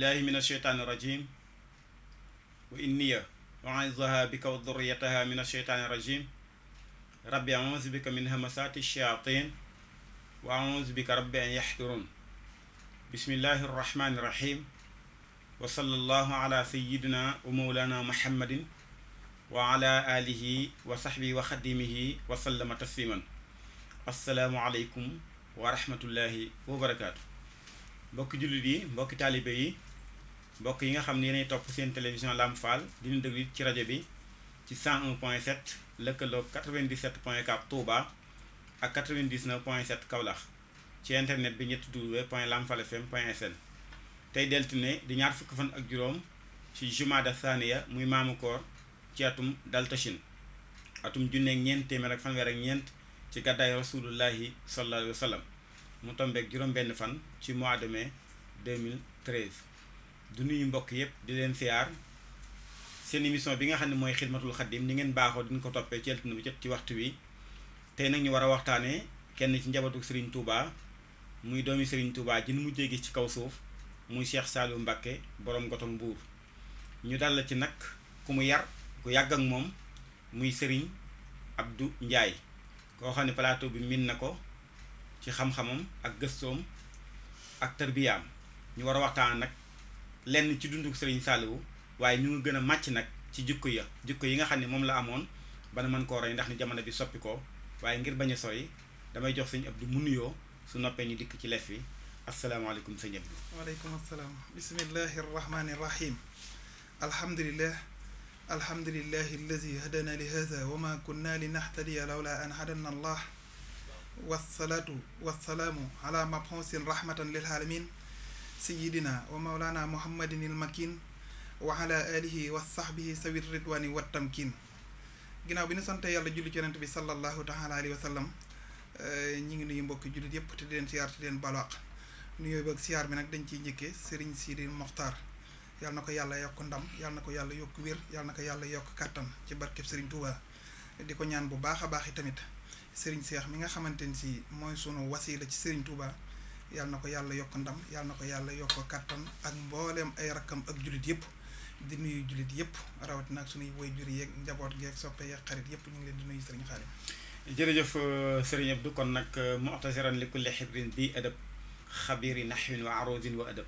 billahi min asheytaani rajim wa inniya u'iizuha bika wa dhurriyataha min asheytaani rajim rabbi a'uuzu bika min hamasaati shayatin wa a'uuzu bika rabbi an yahdurun bismillahi arrahmani irrahim wa sallallahu ala sayidina wa mawlana muhammadin wa ala alihi wa sahbihi wa xadimihi wa sallama tasliman assalaamu aleykum wa rahmatullahi wa barakaatu. mbokki jullit yi, mbokki taalibe yi, mbokk yi nga xam ne yéenay topp seen télévision Lamp Fall di ñu déglu ci rajo bi ci 101.7 lëkkaloog 97.4 Touba ak 99.7 Kaolack ci internet bi ñetti www.lampfalfm.sn. tey deltine di ñaar fukki fan ak juróom ci Jumaada Thaniya muy maamu koor ci atum Daltashin atum junneeg ñeent téeméer ak fanweer ak ñeent ci gàddaay rasulullahi sallallahu alayhi wa sallam mu tombeeg juróom-benn fan ci mois de mai 2013. du nuyu mbokk yëpp di leen siyaar seen émission bi nga xam ne mooy xidmatul xaddim ni ngeen baaxoo diñ ko toppee ci altine bu jot ci waxtu wi. tey nag ñu war a waxtaanee kenn ci njabootu Serigne Touba muy doomi Serigne Touba ji nu mujjee gis ci kaw suuf muy Cheikh Saliou Mbacké borom Gotom Mbuur. ñu dal la ci nag ku mu yar ku yàgg ak moom muy Serigne Abdou Ndiaye koo xam ne plateau bi min na ko ci xam-xamam ak gëstoom ak tarbiyaam. ñu war a waxtaan nag lenn ci dundu Serigne Saliou waaye ñu ngi gën a màcc nag ci jikko yi nga xam ne moom la amoon ba na mën koo roy ndax ni jamono bi soppi ko. waaye ngir bañ a sori damay jox sëñ Abdou mu nuyoo su noppee ñu dikk ci lef wi asalaamaaleykum sëñ Abdou. waaleykum asalaam bismillahi arrahmani irrahim alhamdulillahi alladi hadana li hada wa ma kunna li nahtadiya lawla an hadana allah wasalaatu wasalaamu ala mabxuusin rahmatan lil alamin sayidina wa maulana muhammadin il makin wa ala alihi wa sahbihi sawir ridwani wa tamkin. ginnaaw bi ñu sante yàlla julli ci yonent bi sallallahu taala alayhi wa sallam ñi ngi nuyu mbokki jullit yëpp te di leen siyaar te di leen balwaq nuyoo boog siyaar bi nag dañ ciy njëkkee Serigne Sidi Mokhtar yàlla na ko yàlla yokk ndam yàlla na ko yàlla yokk wér yàlla na ko yàlla yokk kàttan ci barkeb Serigne Touba. di ko ñaan bu baax a baax i tamit Serigne Cheikh mi nga xamante ni si mooy sunu wasila ci Serigne Touba yàlla na ko yàlla yokk ndam yàlla na ko yàlla yokk kàttan ak mbooleem ay rakkam ak jullit yëpp. di nuyu jullit yëpp rawatina ak suñuy woy jur yeeg njaboot geeg soppe yeeg xarit yëpp ñu ngi leen di nuyu sëriñ Xaadim. jërëjëf sëriñ Abdou kon nag mu'tasiran li kulli xibrin bi adab xabiri naxwin wa arudin wa adab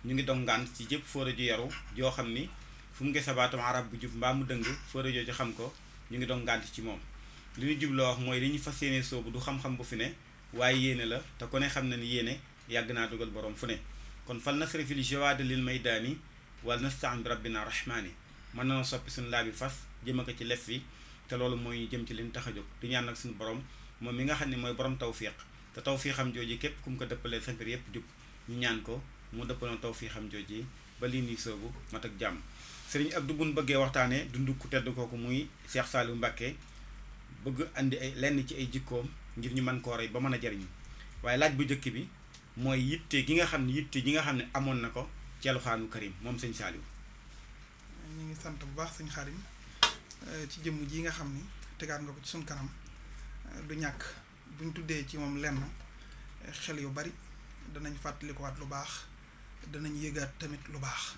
ñu ngi dongaan ci jëpp fóora ju yaru joo xam ni fu mu gësa baatam arab bu jub mbaa mu dëng fóora joo ci xam ko ñu ngi dongaan ci moom. li ñu jubloo wax mooy li ñu fas yéene soobu du xam-xam bu fi ne waaye yéene la te ku ne xam na ni yéene yàgg naa dugal borom fu ne kon fal nasri fil jawaad lil maydaani wala nastaan bi rabbina rahmaani mën na soppi suñu laa bi fas jëma ko ci lef wi te loolu mooy jëm ci leen tax a jóg di ñaan nag suñu borom moom mi nga xam ne mooy borom tawfiq te tawfiqam jooji képp ku mu ko dëppalee sa mbir yëpp jub ñu ñaan ko mu dëppaloon tawfiqam jooji ba lii nii soobu mat ak jàmm. Serigne Abdou buñ bëggee waxtaanee dund ku tedd kooku muy Cheikh Saliou Mbacké bëgg andi ay lenn ci ay jikkoom ngir ñu mën koo rey ba mën a jariñu waaye laaj bu njëkk bi mooy yitte gi nga xam ne amoon na ko ci alxuraanu karim moom sëñ Saliou. ñu ngi sant bu baax sëñ Xaadim ci jëmm ji nga xam ni tegaat nga ko ci suñ kanam du ñàkk buñ tuddee ci moom lenn xel yu bari danañ fàttalikuwaat lu baax danañ yëgaat tamit lu baax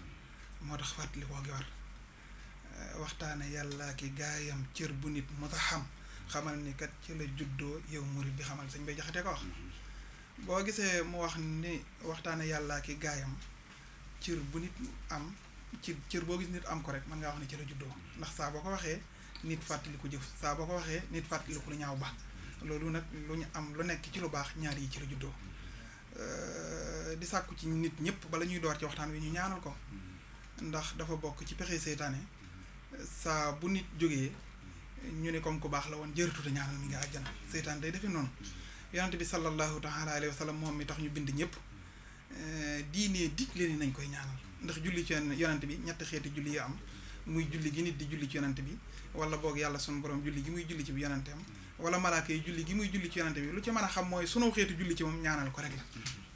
moo tax fàttalikoo gi war waxtaane yàlla ki gaayam cër bu nit mu tax xamal ni kat ci la juddoo yow murid bi xamal sëñ Bay Jaxate ko wax boo gisee mu wax ni waxtaane yàlla ki gaayam cër bu nit am ci cër boo gis nit am ko rek mën ngaa wax ne ci la juddoo ndax saa boo ko waxee nit fàttaliku jëf saa boo ko waxee nit fàttaliku lu ñaaw baax loolu nag lu ñu am lu nekk ci lu baax ñaar yi ci la juddoo di sàkku ci nit ñëpp bala ñuy door ci waxtaan wi ñu ñaanal ko ndax dafa bokk ci pexe seytaane saa bu nit jógee ñu ne comme ku baax la woon jërëtu te ñaanal mi nga àjjana seytaane day defe noonu yonente bi sallallahu taala alayhi wa sallam moom mi tax ñu bind ñëpp diine digle ni nañ koy ñaanal ndax julli ci yonent bi ñetti xeeti julli yi am muy julli gi nit di julli ci yonent bi wala boog yàlla sunu borom julli gi muy julli ci bi yonenteem wala malaaka yi julli gi muy julli ci yonent bi lu ci mën a xam mooy sunu xeeti julli ci moom ñaanal ko rek la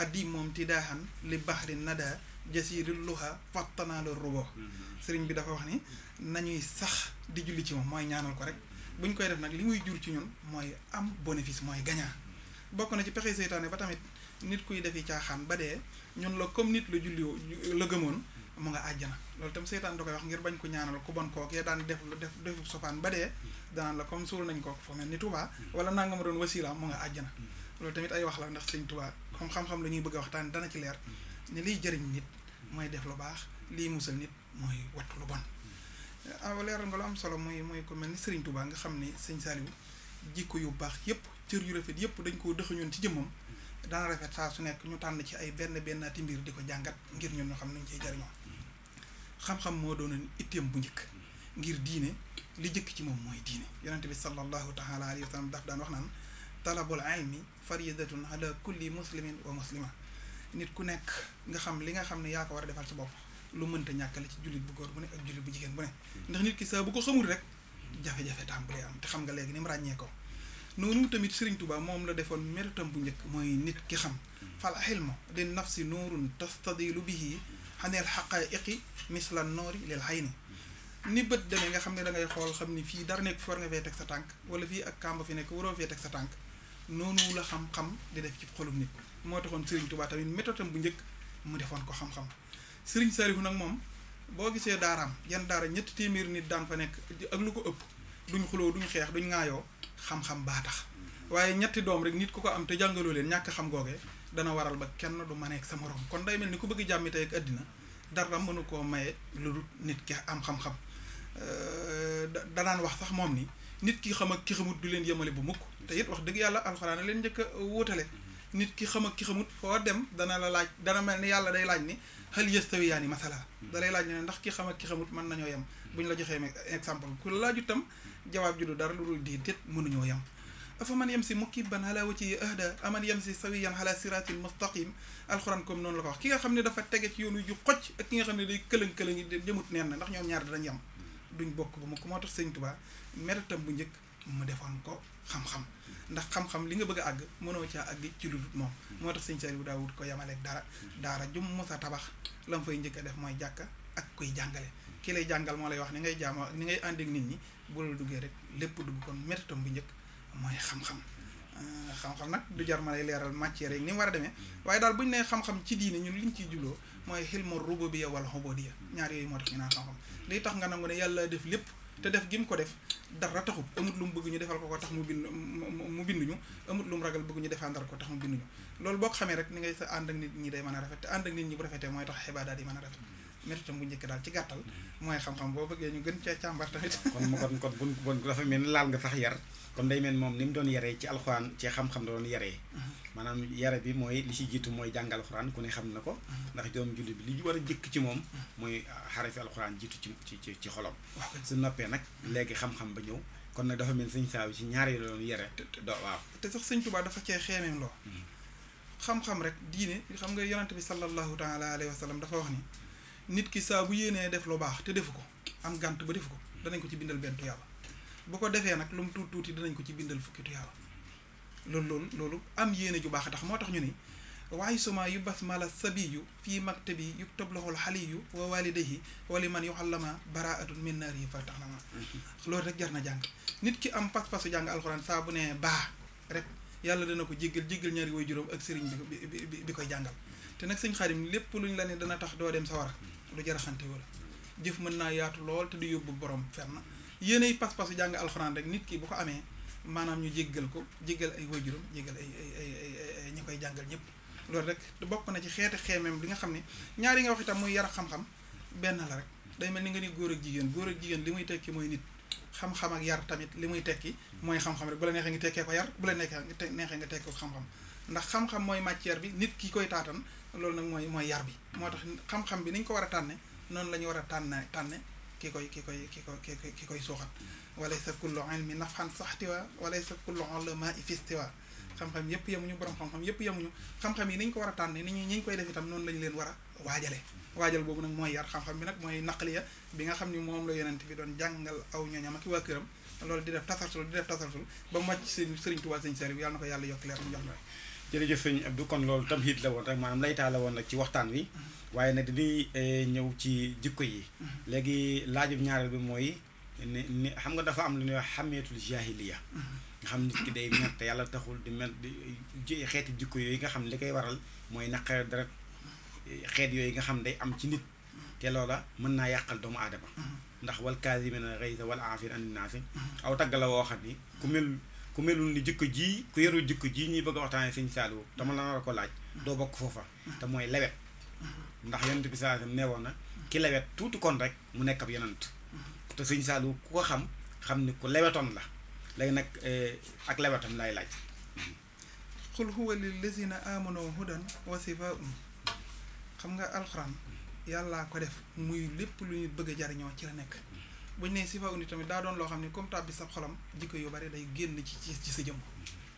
addi moom tidaahan li bahri nada jasiril luha fattana la rubo sëriñ bi dafa wax ni nañuy sax di julli ci moom mooy ñaanal ko rek buñ koy def nag li muy jur ci ñun mooy am bénéfice mooy gagnant bokk na ci pexe seytaane ba tamit nit kuy defi caaxaan ba dee ñun la comme nit la julli la gëmoon mu nga àjjana loolu tam seytaan da koy wax ngir bañ ko ñaanal ku bon kookee daan def sofaan ba dee danaan la comme suul nañ ko fa mel ni Touba wala nanga ma doon wasila mu nga àjjana loolu tamit ay wax la ndax sëñ Touba comme xam-xam la ñuy bëgg a waxtaan dana ci leer ne liy jëriñ nit mooy def lu baax lii musal nit mooy wattu lu bon leeral nga lu am solo mooy ko mel ni Serigne Touba nga xam ne sëñ Saliou jikko yu baax yépp cër yu rafet yépp dañ koo dëxañoon ci jëmmam dana rafet saa su nekk ñu tànn ci ay benn mbir di ko jàngat ngir ñun ñu xam nañ ciy jariñoo xam-xam moo doonoon itteem bu njëkk ngir diine li jëkk ci moom mooy diine yonente bi sallallahu taala alayhi wa sallam daf daan wax naan talabul ilmi faridatun ala kulli muslimin wa muslima nit ku nekk nga xam li nga xam ne yaa ko war a defal sa bopp lu mënta ñàkkale ci jullit bu góor bu ne ak jullit bu jigéen bu ne ndax nit ki saa bu ko xamul rek jafe-jafe tàmbalee am te xam nga léegi ni mu ràññee ko noonu tamit Serigne Touba moom la defoon méritam bu njëkk mooy nit ki xam fal xilmu li nafsi nuurun tastadilu bihi xaneel xaqaiqi misla noori lil xayni ni bët demee nga xam ne da ngay xool xam ni fii dara nekk fi war nga fee teg sa tànk wala fii ak kàmba fi nekk waroo fee teg sa tànk noonu la xam-xam di def ci xolum nit moo taxoon Serigne Touba tamit métodam bu njëkk mu defoon ko xam-xam Serigne Saliou nag moom boo gisee daaraam yan daara 300 nit daan fa nekk ak lu ko ëpp duñ xuloo duñ xeex duñ ŋaayoo xam-xam baa tax waaye 3 doom rek nit ku ko am te jàngaloo leen ñàkk xam googee dana waral ba kenn du maneek sa morom kon day mel ni ku bëgg jàmmi tey ak àddina dara mënu koo maye lu dul nit ki am xam-xam danaan wax sax moom ni nit ki xam ak ki xamut du leen yemale bu mukk te it wax dëgg yàlla alxuraan leen njëkk a wóotale nit ki xam ak ki xamut foo dem dana la laaj dana mel ni yàlla day laaj ni hal yastawiyaani masala da lay laaj ne ndax ki xam ak ki xamut mën nañoo yem bu ñu la joxee exemple ku la laaju tam jawaab ju du dara lu dul di déet mënuñoo yem afa man yem si mukibban ala wajhi ahda aman yem si sawiyan ala siratil mustaqim alxuraan comme noonu la ko wax ki nga xam ne dafa tege ci yoonu ju xocc ak ki nga xam ne day këlëng-këlëng yi jëmut neen na ndax ñoom ñaar danañ yem duñ bokk ba mu ko moo tax sëñ Tuubaa méritam bu njëkk mu defoon ko xam-xam ndax xam-xam li nga bëgg a àgg mënoo caa àgg ci lu dul moom moo tax sëñ Saliou daawut ko yemaleeg daara jum mosa tabax la mu fay njëkk a def mooy jàkka ak koy jàngale ki lay jàngal moo lay wax ni ngay jaamoo ak ni ngay ànd ak nit ñi bu la duggee rek lépp dugg kon méritam bu njëkk mooy xam-xam xam-xam nag du jar ma lay leeral matière yi ni mu war a demee waaye daal bu ñu nee xam-xam ci diine ñun liñ ciy julloo mooy xilmu rububiyya wal ubudiyya ñaar yooyu moo tax ñu naan xam-xam liy tax nga nangu ne yàlla def lépp te def gi mu ko def dara taxut amut lu mu bëgg ñu defal ko tax mu binduñu amut lu mu ragal bëgg ñu defandar ko tax mu binduñu loolu boo ko xamee rek ni ngay sa ànd ak nit ñi day mën a rafet te ànd ak nit ñi bu rafetee mooy tax xibaadaat yi mën a rafet méritam bu njëkk daal ci gàttal mooy xam-xam boo bëggee ñu gën cee càmbar tamit kon bon dafa mel ni laal nga sax yar kon day mel moom ni mu doon yaree ci alxuraan ci xam-xam da doon yaree maanaam yare bi mooy li ci jiitu mooy jàng alxuraan ku ne xam na ko ndax doom julli bi li war a jëkk ci moom mooy xarafi alxuraan jiitu ci xolam su noppee nag léegi xam-xam ba ñëw kon nag dafa mel sëñ Saliou ci ñaar yi la doon yare waaw te sax sëñ Tuubaa dafa cee xeemeem loo xam-xam rek diine xam nga yonante bi sallallahu taala alayhi wa sallam dafa wax ni nit ki saa bu yéenee def lu baax te defu ko am gànt ba defu ko danañ ko ci bindal benn tuyaaba bu ko defee nag lu mu tuuti danañ ko ci bindal fukki tuyaaba loolu am yéene ju baax a tax moo tax ñu ni waaye suma yu basmala sabiyu fii maktabi yuktab lahul xaliyu wa walidayhi wa liman yuallama baraatun min naari yi fa tax na ma loolu rek jar na jàng nit ki am pas-pasu jàng alxuraan saa bu ne baax rek yàlla dana ko jéggal ñaari way juróom ak sëriñ bi koy jàngal te nag sëñ Xaadim lépp luñ la ne dana tax doo dem sawara lu jar a xante wala jëf mën naa yaatu lool te du yóbbu borom fenn yéenay pas-pasu jàng alxuraan rek nit ki bu ko amee maanaam ñu jéggal ay waajuram jéggal ay ñi koy jàngal ñëpp loolu rek bokk na ci xeeti xeemeem li nga xam ne ñaari nga wax itam muy yar ak xam-xam benn la rek day mel ni nga ni góor ak jigéen li muy tekki mooy nit xam-xam ak yar tamit li muy tekki mooy xam-xam rek bu la neexee nga tekkee ko yar bu la neexee nga tekkee ko xam-xam ndax xam-xam mooy matière bi nit ki koy taatan loolu nag mooy yar bi moo tax xam-xam bi ni ñu ko war a tànne noonu la ñu war a tànne ki koy suuxat walaysa kullu ilmi nafhan saxtiwa walaysa kullu ulama fistiwa xam-xam yëpp yemuñu borom xam-xam yëpp yemuñu xam-xam yi ni ñu ko war a tànne ni ñu koy def itam noonu la ñu leen war a waajal boobu nag mooy yar xam-xam bi nag mooy naqliya bi nga xam ni moom la yonent bi doon jàngal aw ñooñam ak waa këram loolu di def tasalsul ba mu wàcc Sëriñ Tuubaa Sëriñ Saliou yàlla na ko yàlla yokk leer mu jox la jërëjëf sëñ Abdou kon loolu tamhid la woon rek maanaam laytaa la woon nag ci waxtaan wi waaye nag dañuy ñëw ci jikko yi léegi laajub ñaareel bi mooy ni xam nga dafa am lu ñuy wax xameetul jahiliya nga xam nit ki day mer te yàlla taxul di mel di xeeti jikko yooyu nga xam li koy waral mooy naqare deret xeet yooyu nga xam day am ci nit te loola mën naa yàqal doomu aadama ndax wal kaazimiina ghayza wal aafiina anin naasi aw tagg la woo xam ni ku melul ni jikko jii ku yorul jikko jii ñuy bëgg a waxtaanee sëñ Saliou dama la nar a ko laaj doo bokk foofa te mooy lewet ndax yonent bi sallallahu alayhi wasallam neewoon na ki lewet tuuti kon rek mu nekk ab yonent te sëñ Saliou ku ko xam ni ku lewetoon la léegi nag ak lewetam lay laaj qul huwa lillazina amanu hudan wa shifaa'un xam nga alxuraan yàllaa ko def muy lépp lu ñu bëgg a jariñoo ci la nekk buñ ne shifaa'un tamit daa doon loo xam ne comme tàbbi sa xolam jikko yu bari day génn ci sa jëmm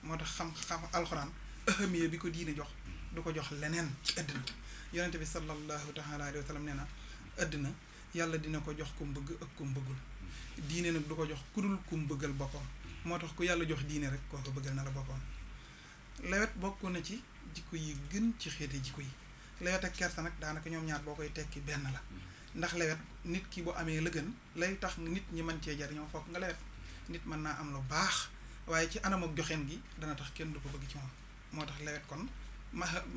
moo tax xam alxuraan ahamiya bi ko diine jox du ko jox leneen ci àddina yonente bi sallallahu taala alayhi wa sallam nee na àddina yàlla dina ko jox ku mu bëgg ak ku mu bëggul diine nag du ko jox ku dul ku mu bëggal boppam moo tax ku yàlla jox diine rek kooku bëggal na la boppam lewet bokk na ci jikko yi gën ci xeeti jikko yi lewet ak kersa nag daanaka ñoom ñaar boo koy tekki benn la ndax lewet nit ki bu amee la gën lay tax nit ñi mën cee jariñoo fokk nga lewet nit mën naa am lu baax waaye ci anam ak joxeen gi dana tax kenn du ko bëgg ci moom moo tax lewet kon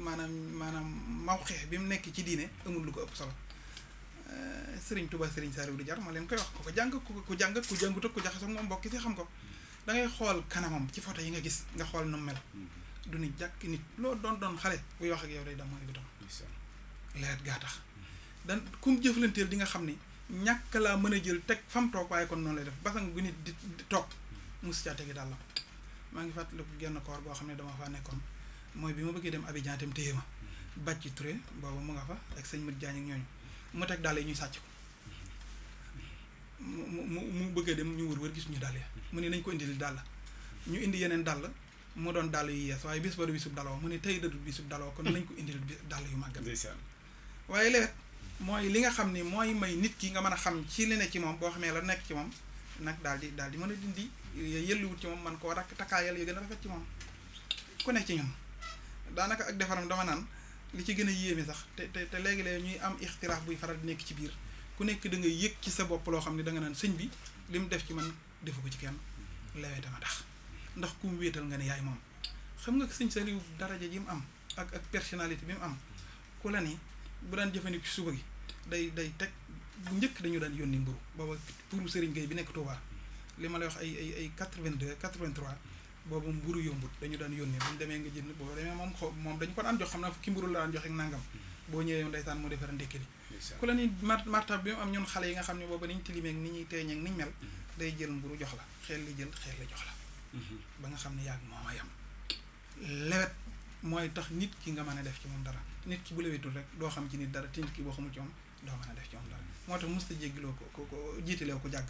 maanaam mawxeex bi mu nekk ci diine amul lu ko ëpp solo Sëriñ Tuubaa Sëriñ Saliou di jar ma leen koy wax ku ko jàng ku jàng ku jàngut ak ku jaxasoo moom bokk ci xam ko da ngay xool kanamam ci photo yi nga gis nga xool nu mel du ni jàkk nit loo doon xale buy wax ak yow day dam mooy bitam lewet gaa tax dan kum jëflanteel di nga xam ni ñàkk laa mën a jël teg fam toog waaye kon noonu lay def basang gu nit di toog mosu caa tegi daal la maa ngi fàttaliku genn koor boo xam ne dama faa nekkoon mooy bi ma bëggee dem Abidjan tam téye ma bàcc Touré boobu mu nga fa ak sëñ Mat Jaañ ak ñooñu mu teg dàll yi ñuy sàcc ko mu bëggee dem ñu wër gis ñu dàll ya mu ne nañ ko indil dàll ñu indi yeneen dàll mu doon dàll yu yees waaye bis ba du bisub daloo mu ne tey dadu bisub daloo kon nañ ko indil dàll yu màggat waaye lewet mooy li nga xam ni mooy may nit ki nga mën a xam ci li ne ci moom boo xamee la nekk ci moom nag daal di mën a dindi yëlluwut ci moom man koo rakk takkaayal yu gën a rafet ci moom ku nekk ci ñun daanaka ak defaram dama naan li ci gën a yéeme sax te léegi-léegi ñuy am ixtiraaf buy faral di nekk ci biir ku nekk da nga yëg ci sa bopp loo xam ne da nga naan sëñ bi li mu def ci man defu ko ci kenn lewet dama tax ndax ku mu wéetal nga ne yaay moom xam nga sëñ Saliou daraja ji mu am ak personnalité bi mu am ku la ni bu daan jëfandiku ci suba gi day teg bu njëkk dañu daan yónni mburu booba pour Serigne Gueye bi nekk Touba li ma lay wax ay 82 83 boobu mburu yombut dañu daan yónni bu ñu demee nga jënd boo demee moom dañu ko daan jox xam naa fukki mburu la daan jox ak nangam boo ñëwee ndeysaan mu defar ndékki li ku la ni martab bi mu am ñun xale yi nga xam ne booba niñ tilimeeg ni ñuy teeñeeg niñ mel day jël mburu jox la xel li jox la ba nga xam ne yàgg moom a yam lewet mooy tax nit ki nga mën a def ci moom dara nit ki bu lewetul rek doo xam ci nit dara te nit ki boo xamul ci moom doo mën a def ci moom dara moo tax musta jéggiloo ko jiitilew ko jàgg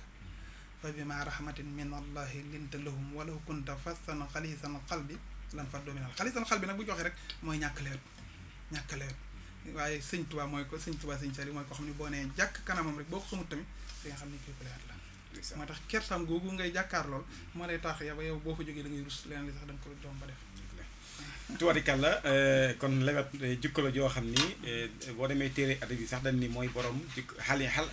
fa bima rahmatin min allahi linta lahum walaw kunta fassan xalisan qalbi lan faddu minal xalisan qalbi nag bu joxee rek mooy ñàkk lewet waaye sëñ Tuubaa mooy ko sëñ Tuubaa sëñ Saliou mooy ko xam ne boo nee jàkk kanamam rek boo ko xamul tamit di nga xam ne kii ko lewet la moo tax kertam googu ngay jàkkaar lool moo lay tax yow boo fa jógee da ngay rus leneen li sax da nga ko doom ba def tubarikàlla kon lewet jikko la joo xam ni boo demee téere adab yi sax dañ ni mooy borom jikko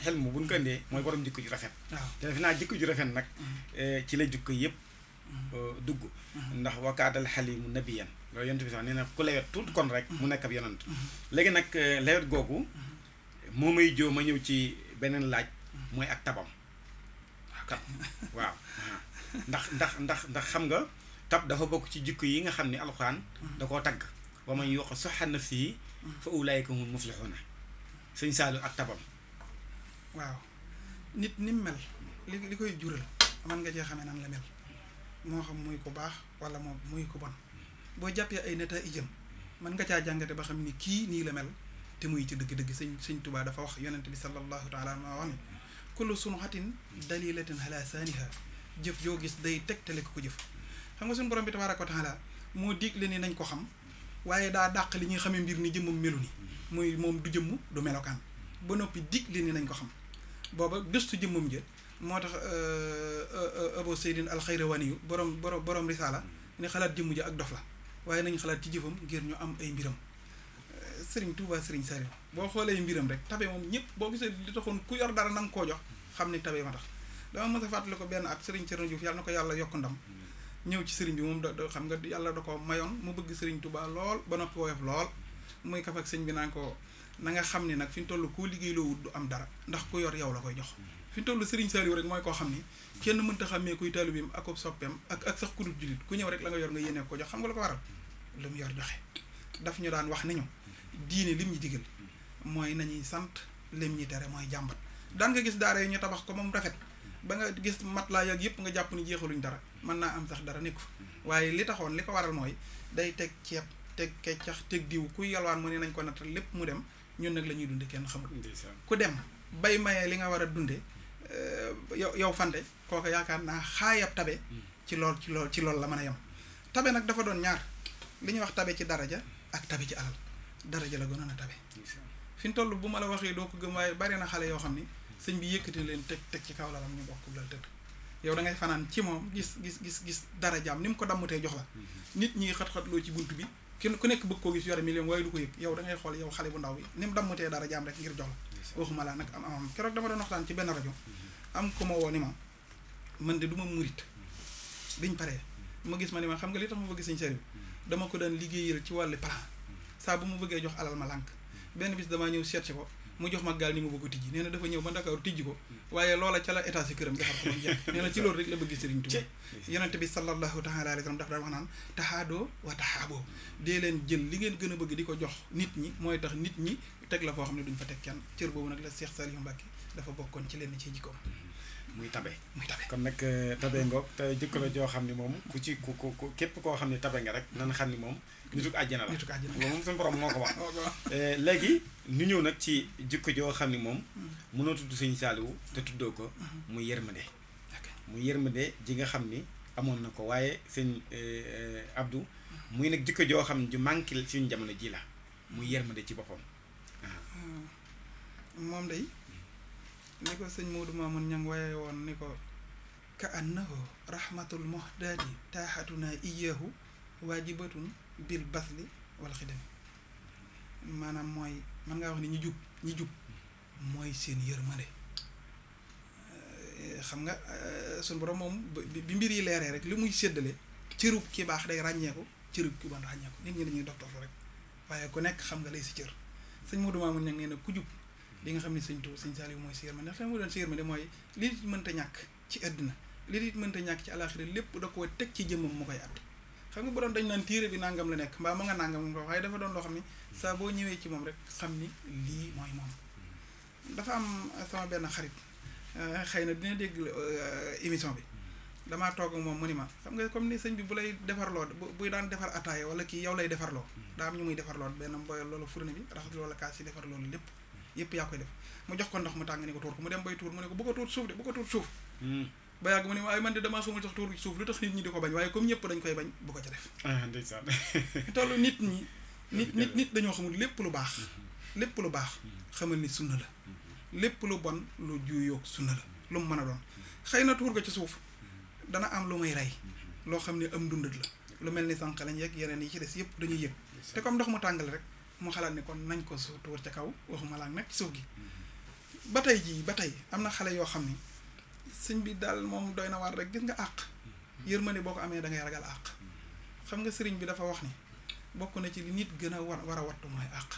xel mu buñ ko indee mooy borom jikko ju rafet te defe naa jikko ju rafet nag ci la jikko yëpp dugg ndax wakaadal xalimu nabiyan loolu yonent bi sax nee na ku lewet tuut kon rek mu nekk ab yonant léegi nag lewet googu moo may joo ma ñëw ci beneen laaj mooy ak tabam waaw ndax xam nga tab dafa bokk ci jikko yi nga xam ne alxuraan da koo tagg wa man yuuqa suhha nafsihi fa ulaa'ika humul muflihuuna sëñ Saliou ak tabam waaw nit ni mu mel li koy jural man nga cee xamee nan la mel moo xam muy ko baax wala moom muy ko bon boo jàppee ay nataa'ijam man nga caa jàngate ba xam ni kii nii la mel te muy ci dëgg-dëgg sëñ Tuubaa dafa wax yonent bi sallallahu taala ma wax ni kullu sunhatin dalilatin ala saaniha jëf joo gis day tegtale ko jëf xam nga suñu borom bi tabaaraka wa taala moo digle ni nañ ko xam waaye daa dàq li ñuy xamee mbir ni jëmmam melu ni muy moom du jëmm du melokaan ba noppi digle ni nañ ko xam booba gëstu jëmmam jë moo tax Abu Seydin Alxayrawani yu borom risaala ni xalaat jëmm ji ak dof la waaye nañ xalaat ci jëfam ngir ñu am ay mbiram Sëriñ Tuubaa Sëriñ Saliou boo xoolee mbiram rek tabe moom ñëpp boo gisee li taxoon ku yor dara nanga koo jox xam ni tabe ma tax dama mës a fàttali ko benn at Sëriñ Cerno Juuf yàlla na ko yàlla yokk ndam ñëw ci sëriñ bi moom da xam nga yàlla da ko mayoon mu bëgg sëriñ Tuubaa lool ba noppi woyof lool muy kaf ak sëñ bi naan ko na nga xam ne nag fi ñu toll koo liggéey loo wut du am dara ndax ku yor yow la koy jox fi ñu toll sëriñ Saliou rek mooy koo xam ni kenn mënta xàmmee kuy taalibeem ak soppeem ak sax ku dul jullit ku ñëw rek la nga yor nga yéene ko jox xam nga la ko waral lu mu yor joxe daf ñu daan wax ni ñu diine lim ñu digal mooy nañuy sant lim ñi tere mooy jàmbat daan nga gis daara yi ñu tabax ko moom rafet ba nga gis matelas yag yëpp nga jàpp ni jeexaluñ dara mën naa am sax dara nekku waaye li taxoon li ko waral mooy day teg ceeb teg keccax teg diw ku yalwaan mu ne nañ ko nattal lépp mu dem ñun nag la ñuy dunde kenn xamul ku dem bay mayee li nga war a dunde yow fande kooku yaakaar naa xaayab tabe ci lool la mën a yem tabe nag dafa doon ñaar li ñuy wax tabe ci daraja ak tabe ci alal daraja la gënoon a tabe fi ñu toll bu ma la waxee doo ko gëm waaye bari na xale yoo xam ni sëñ bi yëkkati leen teg ci kaw lalam ñu bokk lal tëdd yow da ngay fanaan ci moom gis darajaam ni mu ko dammutee jox la nit ñi xat-xatloo ci bunt bi kenn ku nekk bëgg koo gis yore million waaye du ko yëg yow da ngay xool yow xale bu ndaw bi ni mu dammutee darajaam rek ngir jox la waxuma laa nag am keroog dama doon waxtaan ci benn rajo am ku ma woo ni ma man de du ma murit biñ paree ma gis ma ni ma xam nga li tax ma bëgg sëñ Saliou dama ko daan liggéeyal ci wàllu plan saa bu mu bëggee jox alal ma lànk benn bis damaa ñëw seet si ko mu jox ma gaal ni ma bëgg tijji nee na dafa ñëw ba Ndakaaru tijji ko waaye loola ca la état si këram defar ko ba jeex nee na ci loolu rek la bëgg Sëriñ Tuubaa yonent bi sallallahu taala alayhi wa sallam dafa daan wax naan tahaadoo wa tahaaboo dee leen jël li ngeen gën a bëgg di ko jox nit ñi mooy tax nit ñi teg la foo xam ne duñ fa teg kenn cër boobu nag la Cheikh Saliou Mbacké dafa bokkoon ci leen ci jikkoom muy tabe kon nag tabe ngoog te jikko la joo xam ne moom ku képp koo xam ne tabe nga rek nan xam ni moom nituk àjjana la moom suñu borom moo ko wax léegi ñu ñëw nag ci jikko joo xam ne moom mënoo tudd sëñ Saliou te tuddoo ko muy yërmande ji nga xam ni amoon na ko waaye sëñ Abdou muy nag jikko joo xam ne ju manqué suñu jamono ji la muy yërmande ci boppam moom day ni ko sëñ Modou Mamoun ñang waaye woon ni ko ka annahu rahmatul muhdadi taaxatuna iyahu waajibatun bil basli wal xidami maanaam mooy man ngaa wax ni ñi jub mooy seen yërmande xam nga suñu borom moom bi mbir yi leeree rek li muy séddale cërub ki baax day ràññeeku cërub ki bon ràññeeku nit ñi dañuy doctor rek waaye ku nekk xam nga lay si cër sëñ Modou Mamoun ñang nee na ku jub li nga xam ne sëñ Saliou mooy si yërmande ndax mu doon si yërmande mooy li nit mënta ñàkk ci àddina li nit mënta ñàkk ci àlaxira lépp da koo teg ci jëmmam mu koy at xam nga bu doon dañ naan téere bi nangam la nekk mbaa ma nga nangam ko waaye dafa doon loo xam ni saa boo ñëwee ci moom rek xam ni lii mooy moom dafa am sama benn xarit xëy na dina dégg émission bi damaa toog ak moom mu ni ma xam nga comme ni sëñ bi bu lay defarloo buy daan defar ataaya wala kii yow lay defarloo daa am ñu muy defarloo benn mboyal loolu fourne bi raxas loola kaas yi defar loolu lépp yëpp yaa koy def mu jox ko ndox mu tàng ni ko tuur ko mu dem bay tuur mu ne ko bu ko tuur suuf de bu ko tuur suuf ba yàgg mu ne waaye man de damaa xamul sax tuur ci suuf lu tax nit ñi di ko bañ waaye comme ñëpp dañ koy bañ bu ko ca def ndeysaan toll nit ñi nit dañoo xamul lépp lu baax xamal ni sunna la lépp lu bon lu juuyoog sunna la lu mu mën a doon xëy na tuur ko ci suuf dana am lu may rey loo xam ne am ndundat la lu mel ni sànq lañ yegg yeneen yi ci des yëpp dañuy yëg te comme ndox mu tàngale rek mu xalaat ni kon nañ ko su tuur ca kaw waxuma laa nag ci suuf gi ba tey am na xale yoo xam ni sëñ bi daal moom doy na waar rek gis nga àq yërmande boo ko amee da ngay ragal àq xam nga sëriñ bi dafa wax ni bokk na ci li nit gën a war a wattu mooy àq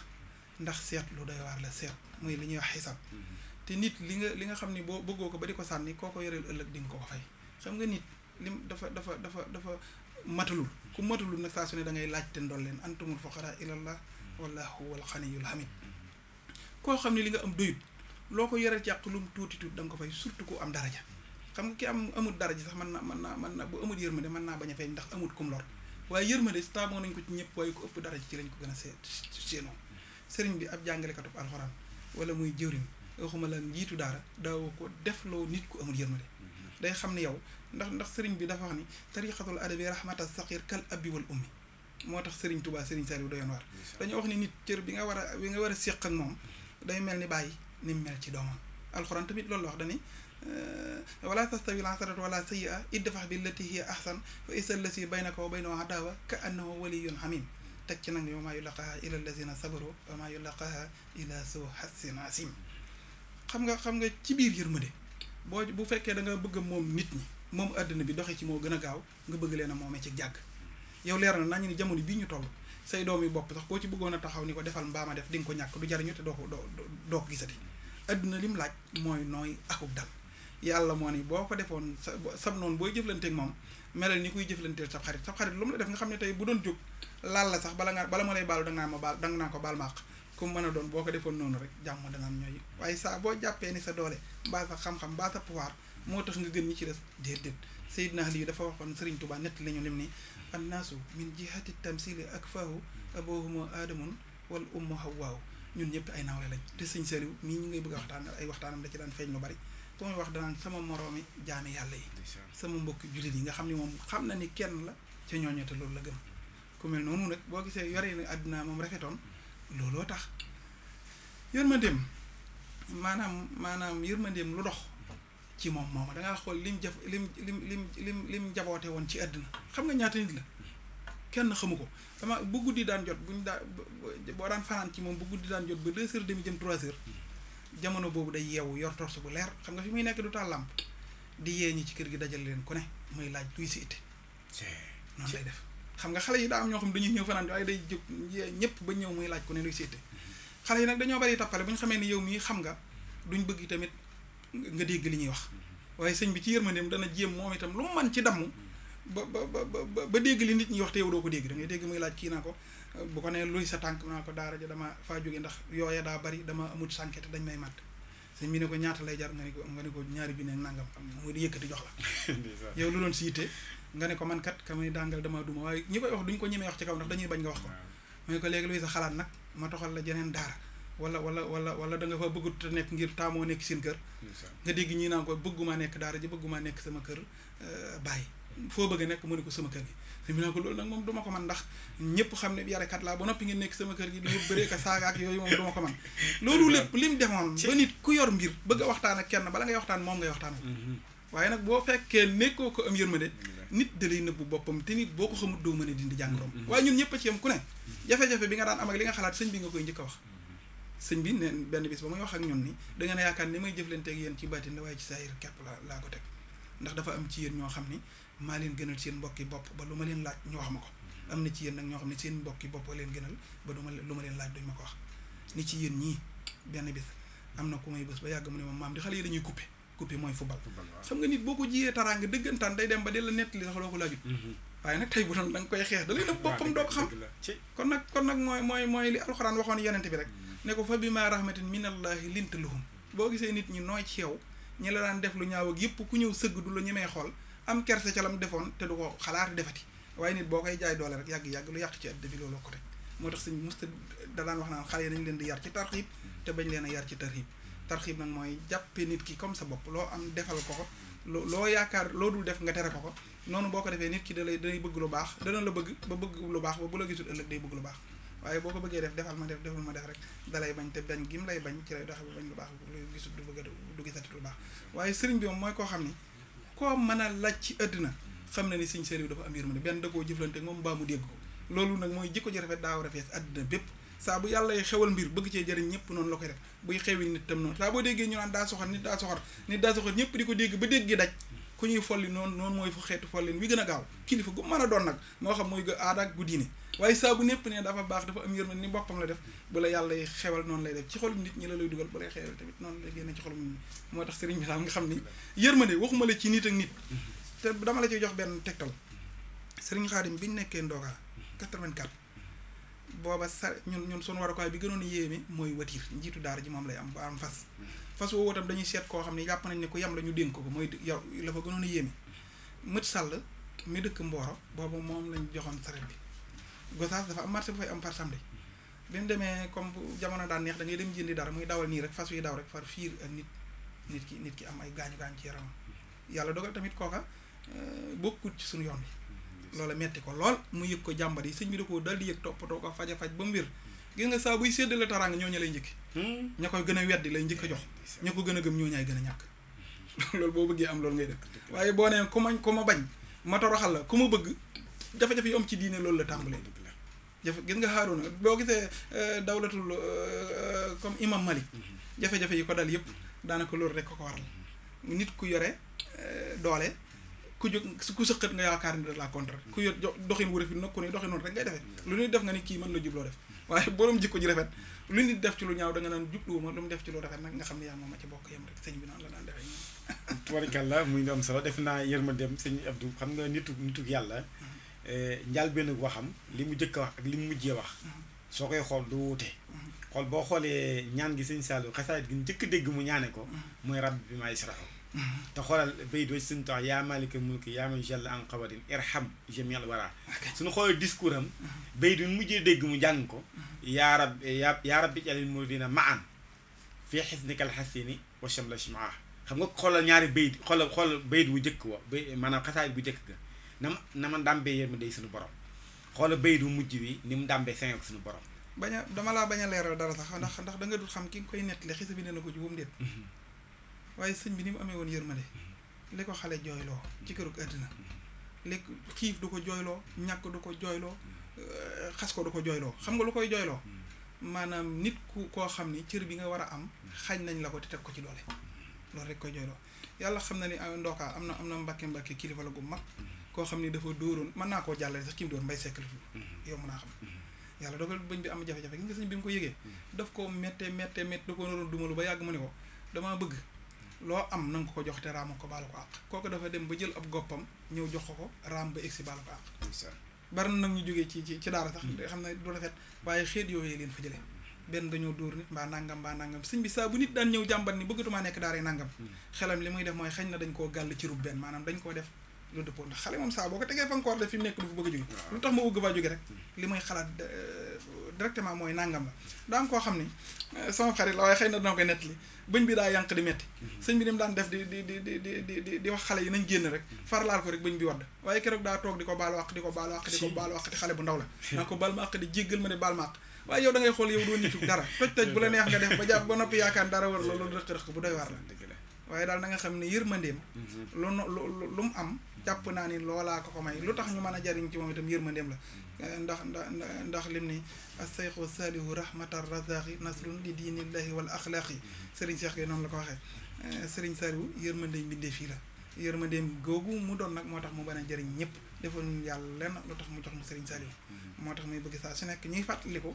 ndax seet lu doy waar la seet muy li ñuy wax xisaab te nit li nga xam ni boo bëggoo ko ba di ko sànni koo ko yoreel ëllëg di nga ko ko fay xam nga nit lim dafa matalul ku matalul nag saa su ne da ngay laajte ndol leen antumul fuqaraa ilallah wallahu huwal xaniyul hamid koo xam ne li nga am doyut loo ko yoreel ci àq lu mu tuuti da nga ko fay surtout ku am daraja xam nga ki amul daraja sax mën na bu amul yërmande mën naa bañ a feeñ ndax amul kum lor waaye yërmande taamoo nañ ko ci ñëpp waaye ku ëpp daraja ci lañ ko gën a séenoo sëriñ bi ab jàngalekatub alxuraan wala muy jëwriñ waxuma la njiitu daara daawoo ko defloo nit ku amul yërmande day xam ne yow ndax sëriñ bi dafa wax ni tariqatul adabi rahmata saqir kal abi wal ummi moo tax sëriñ Touba sëriñ Saliou doyoon waar dañoo wax ni nit cër bi nga war a séq ak moom day mel ni bàyyi ni mu mel ci doomam alxuraan tamit loolu la wax dani wala tastawi al-hasanatu wala sayyi'a idfa' billati hiya ahsan fa iza allati baynaka wa baynahu adawa ka annahu waliyyun hamim teg ci nag wa maa yulaqaaha illa allazina sabaru wa maa yulaqaaha illa zu hassin asim xam nga ci biir yërmande bu fekkee da nga bëgg moom nit ñi moom àddina bi doxee ci moo gën a gaaw nga bëgg leen a moomee ci jàgg yow leer na nañu ni jamono bii ñu toll say doom yi bopp sax koo ci bëggoon a taxaw ni ko defal mbaama def di nga ko ñàkk du jariñu te doo ko gisati àddina lim laaj mooy nooy akub dal yàlla moo ni boo ko defoon sab noonu booy jëflanteeg moom melal ni kuy jëflanteel sab xarit lu mu la def nga xam ne tey bu doon jóg laal la sax bala ma lay baalu danga naa ko baal maaq comme mën a doon boo ko defoon noonu rek jàmm dana am ñooy waaye saa boo jàppee ni sa doole mbaa sa xam-xam mbaa sa pouvoir moo tax nga gën ñi ci des déedéet Seydina Ali dafa waxoon Serigne Touba nett li ñu lim ni annaasu min jihati tamsili akfahu aboohuma aadamun wal ummu hawwaaw ñun ñëpp ay nawle lañ te sëñ Saliou mii ñu ngay bëgg a waxtaan ay waxtaanam da ci daan feeñ lu bari bu muy wax danaan sama moroomi jaami yàlla yi sama mbokki jullit yi nga xam ne moom xam na ni kenn la ca ñooñu te loolu la gëm ku mel noonu nag boo gisee yore ni àdduna moom rafetoon looloo tax yërmandeem maanaam yërmandeem lu dox ci moom mooma dangaa xool lim jaboote woon ci àdduna xam nga ñaata nit la kenn xamu ko dama bu guddi daan jot boo daan fanaan ci moom bu guddi daan jot ba 2h30 jëm 3h jamono boobu day yeewu yor torse bu leer xam nga fi muy nekk du taal làmp di yee ñi ci kër gi dajal leen ku ne muy laaj luy si itte noonu lay def xam nga xale yi daa am ñoo xam dañuy ñëw fanaan waaye day jóg ñëpp ba ñëw muy laaj ku ne luy si itte xale yi nag dañoo bari tappale bu ñu xamee ni yow mii xam nga duñ bëgg tamit nga dégg li ñuy wax waaye sëñ bi ci yërmandeem dana jéem moom itam lu mu man ci damm ba dégg li nit ñi wax te yow doo ko dégg da ngay dégg muy laaj kii naa ko bu ko nee luy sa tànk naa ko daara ja dama faa jóge ndax yooya daa bari dama amut sànke te dañ may màtt sëñ bi ne ko ñaata lay jar nga ne ko ñaari junne nangam am muy di yëkkati jox la yow lu doon si yitte nga ne ko man kat ka may dàngal dama duma waaye ñi koy wax duñ ko ñemee wax ci kaw ndax dañuy bañ nga wax ko mu ne ko léegi luy sa xalaat nag ma toxal la jeneen daara wala da nga fa bëggut te nekk ngir taamoo nekk seen kër nga dégg ñi naan ko bëgguma nekk daara ji bëgguma nekk sama kër bàyyi foo bëgg a nekk mu ne ko sama kër gi sëñ bi naa ko loolu nag moom duma ko man ndax ñëpp xam ne yarekat laa ba noppi ngeen nekk sama kër gi di bëree ka saaga ak yooyu moom duma ko man loolu lépp lim demoon ba nit ku yor mbir bëgg a waxtaan ak kenn bala ngay waxtaan moom ngay waxtaan waaye nag boo fekkee nekkoo ko am yërmande nit da lay nëbbu boppam te nit boo ko xamut doo mën a dindi jàngoroom waaye ñun ñëpp a ci yam ku ne jafe-jafe bi nga daan am ak li nga xalaat sëñ bi nga koy njëkk a wax sëñ bi ne benn bis ba muy wax ak ñun ni da ngeen a yaakaar ni may jëflanteeg yéen ci baatin la waaye ci saayir képp laa ko teg ndax dafa am ci yéen ñoo xam ni maa leen gënal seen mbokki bopp ba lu ma leen laaj ñu wax ma ko am na ci yéen nag ñoo xam ne seen mbokki bopp leen gënal ba lu ma leen laaj duñ ma ko wax ni ci yéen ñii benn bis am na ku may bés ba yàgg mu ne moom maam di xale yi dañuy coupé mooy football xam nga nit boo ko jiyee taraanga dëggantaan day dem ba di la nettali sax loo ko laajut waaye nag tey bu doon da nga koy xeex da lay nëbb boppam doo ko xam kon nag mooy li alxuraan waxoon yonente bi rek ne ko fa bi ma rahmatin minallahi linta lahum boo gisee nit ñi nooy ci yow ñi la daan def lu ñaaw ak yëpp ku ñëw sëgg du la ñemee xool am kerse ca lam defoon te du ko xalaat defati waaye nit boo koy jaay doole rek yàgg lu yàq ci àddina bi looloo ko teg moo tax sëñ musta da daan wax naan xale yi nañ leen di yar ci tarxiib te bañ leen a yar ci tarxiib nag mooy jàppe nit ki comme sa bopp loo am defal ko loo yaakaar loo dul def nga tere ko noonu boo ko defee nit ki danay bëgg lu baax dana la bëgg ba bëgg lu baax ba bu la gisul ëllëg day bëgg lu baax waaye boo ko bëggee defal ma def rek dalay bañ te bañ gim lay bañ ci lay doxe ba bañ lu baax lu gisul du gisati lu baax waaye sëriñ bi moom mooy koo xam ni koo mën a laaj ci àddina xam na ni sëñ Saliou dafa am yërmande benn da koo jëflante ak moom mbaa mu dégg ko loolu nag mooy jikko ji rafet daaw rafet àddina bépp saa bu yàlla xewal mbir bëgg cee jëriñ ñëpp noonu la koy def buy xewi nit tam noonu saa boo déggee ñu naan daa soxor nit daa soxor ñëpp di ko dégg ba dégg gi daj ku ñuy folli noonu mooy fu xeetu follin wi gën a gaaw kilifa gu mën a doon nag moo xam muy aada ak gu diine waaye saa bu népp ne dafa baax dafa am yërmande ni boppam la def bu la yàlla xewal noonu lay def ci xolum nit ñi la lay dugal bu lay xewal tamit noonu lay génne ci xolum nit ñi moo tax sëriñ bi daal nga xam ni yërmande waxuma la ci nit ak nit te dama la ciy jox benn tegtal sëriñ Xaadim bi ñu nekkee Ndoga 84 booba ñun sunu warukaay bi gënoon a yéeme mooy watiir njiitu daara ji moom lay am ba am fas woowu tam dañuy seet koo xam ne jàpp nañ ne ku yem la ñu dénk ko mooy yow la fa gënoon a yéeme mët sàll mi dëkk Mboro boobu moom lañ joxoon saret bi Gosaas dafa am marché bu fay am par samedi bi mu demee comme jamono daan neex da ngay dem jëndi dara muy dawal nii rek fas wi daw rek far fiir ak nit ki am ay gaañu ci yaramam yàlla dogal tamit kooka bokkut ci suñu yoon bi loola metti ko lool mu yëg ko jàmbat yi sëñ bi da ko dal di yëg toppatoo ko faj ba mu wér gis nga saa buy séddale taraanga ñooñu lay njëkki ña koy gën a weddi lay njëkk a jox ña ko gën a gëm ñooñaay gën a ñàkk loolu boo bëggee am loolu ngay def waaye boo nee ku ma bañ ma toroxal la ku ma bëgg jafe-jafe yi am ci diine loolu la tàmbalee gis nga Haaruna boo gisee dawlatul comme imam Malik jafe-jafe yi ko dal yëpp daanaka loolu rek ko waral nit ku yore doole ku jóg ku sëqat nga yaakaar ni da la contre ku yor doxin wu rafet nag ku ne doxin noonu rek ngay defee lu ñuy def nga ni kii mën la jubloo def waaye borom jikko ji rafet lu nit def ci lu ñaaw da nga naan jubluwuma lu mu def ci lu rafet nag nga xam ne yaa moom ma ci bokk yem rek sëñ bi noonu la daan defee ñoom tubarkalla muy am solo def naa yërmandeem sëñ Abdou xam nga nituk yàlla njaal benn waxam li mu jëkk a wax ak li mu mujjee wax soo koy xool du wuute xool boo xoolee ñaan gi sëñ Saliou xasaayit gi njëkk dégg mu ñaane ko mooy rabbi bi maay saraxo te xoolal bay doo ci suñu tax yaa malika mulki yaa man jalla an qawadin irham jamial wara suñu xoolee discours am bay du mujjee dégg mu jàng ko yaa rabbi jalil muridina maan fii xisnikal xasini wa shamla shimaa xam nga xoolal ñaari bayit xoolal bayit bu jëkk wa bay maanaam xasaayit bu jëkk ga na ma ndàmbee yéen ma day suñu borom xoolal bayit bu mujj wi ni mu ndàmbee seng ak suñu borom dama laa bañ a leeral dara sax ndax da nga dul xam ki nga koy nettali xisa bi ne na ko ci bu mu déet waaye sëñ bi ni mu amee woon yërmande li ko xale jooyloo ci kërug àddina li xiif du ko jooyloo ñàkk du ko jooyloo xas ko du ko jooyloo xam nga lu koy jooyloo maanaam nit koo xam ni cër bi nga war a am xañ nañ la ko te teg ko ci doole loolu rek koy jooyloo yàlla xam na ni ndookaa am na mbàkke kilifa la gu mag koo xam ni dafa dóoroon mën naa koo jàllale sax ki mu dóor mbay sekk la yow mën naa xam yàlla dogal bëñ bi am jafe-jafe gis nga sëñ bi mu ko yëgee daf ko méttee da ko naroon dumalu ba yàgg mu ne ko damaa bëgg loo am na nga ko jox te raama ko baalu ko àq kooku dafa dem ba jël ab goppam ñëw jox ko raam ba egsi baalu ko àq bari na nag ñu jógee ci daara sax xam ne du rafet waaye xeet yooyu leen fa jële benn dañoo dóor nit mbaa nangam sëñ bi saa bu nit daan ñëw jàmbat ni bëggatumaa nekk daara nangam xelam li muy def mooy xañ na dañ koo gàll ci rub benn maanaam dañ koo def lu dëppoo ndax xale moom saa boo ko tegee fa nga ko war def fi mu nekk du fa bëgg a jóge lu tax ma bëgg faa jóge rek li may xalaat directement mooy nangam la daa am koo xam ni sama xarit la waaye xëy na dina koy nettali bëñ bi daa yànq di metti sëñ bi ni mu daan def di wax xale yi nañ génn rek farlaal ko rek bëñ bi wadd waaye keroog daa toog di ko baalu àq te xale bu ndaw la naa ko baal ma àq di jéggal ma ne baal ma àq waaye yow da ngay xool yow doo nitu dara toj bu la neex nga def ba jàpp ba noppi yaakaar dara war loolu rëq-rëq bu doy waar la waaye daal na nga xam ne yërmandeem lu mu am jàpp naa ni loolaa ko may lu tax ñu mën a jariñ ci moom itam yërmandeem la ndax lim ni as-sayxu saalihu rahmatar razaqi nasrun li diinillahi wal axlaaqi sëriñ Cheikh Gueye noonu la ko waxee sëriñ Saalihu yërmandeem bindee fii la yërmandeem googu mu doon nag moo tax mu mën a jariñ ñëpp defal ñu yàlla lenn lu tax mu jox mu sëriñ Saalihu moo tax muy bëgg saa su nekk ñuy fàttaliku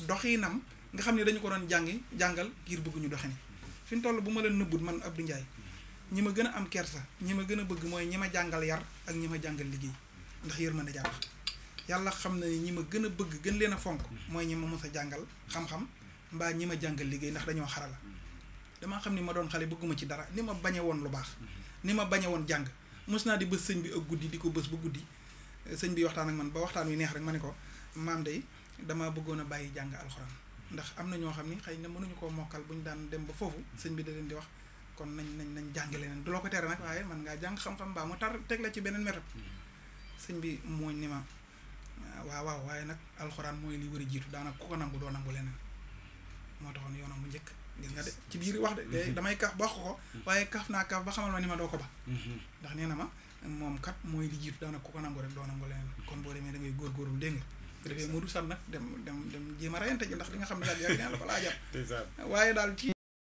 doxinam nga xam ne dañu ko doon jàngal ngir bëgg ñu doxini fi mu toll bu ma la nëbbut man Abdou Ndiaye ñi ma gën a am kersa ñi ma gën a bëgg mooy ñi ma jàngal yar ak ñi ma jàngal liggéey ndax yërmande jàpp yàlla xam na ni ñi ma gën a bëgg gën leen a fonk mooy ñi ma mos a jàngal xam-xam mbaa ñi ma jàngal liggéey ndax dañoo xarala damaa xam ni ma doon xale bëgguma ci dara ni ma bañe woon lu baax ni ma bañe woon jàng mos naa di bës sëñ bi ak guddi di ko bës ba guddi sëñ bi waxtaan ak man ba waxtaan wi neex rek ma ne ko maam day damaa bëggoon a bàyyi jàng alxuraan ndax am na ñoo xam ni xëy na mënuñu koo mokkal bu ñu daan dem ba foofu sëñ bi da leen di wax kon nañ jàng leneen du la ko tere nag waaye man ngaa jàng xam-xam baa mu tar teg la ci beneen méthode sëñ bi mooñ ni ma waaw waaye nag alxuraan mooy li war a jiitu daanaka ku ko nangu doo nangu leneen moo taxoon yoonam bu njëkk gis nga de ci biir wax de damay kaf ba wax ko waaye kaf naa kaf ba xamal ma ni ma doo ko ba ndax nee na ma moom kat mooy li jiitu daanaka ku ko nangu rek doo nangu leneen kon boo demee da ngay góorgóorlu dégg nga bu defee mu rusal nag dem jéem a rayante ji ndax li nga xam ne yàgg la ko laa jàpp waaye daal ci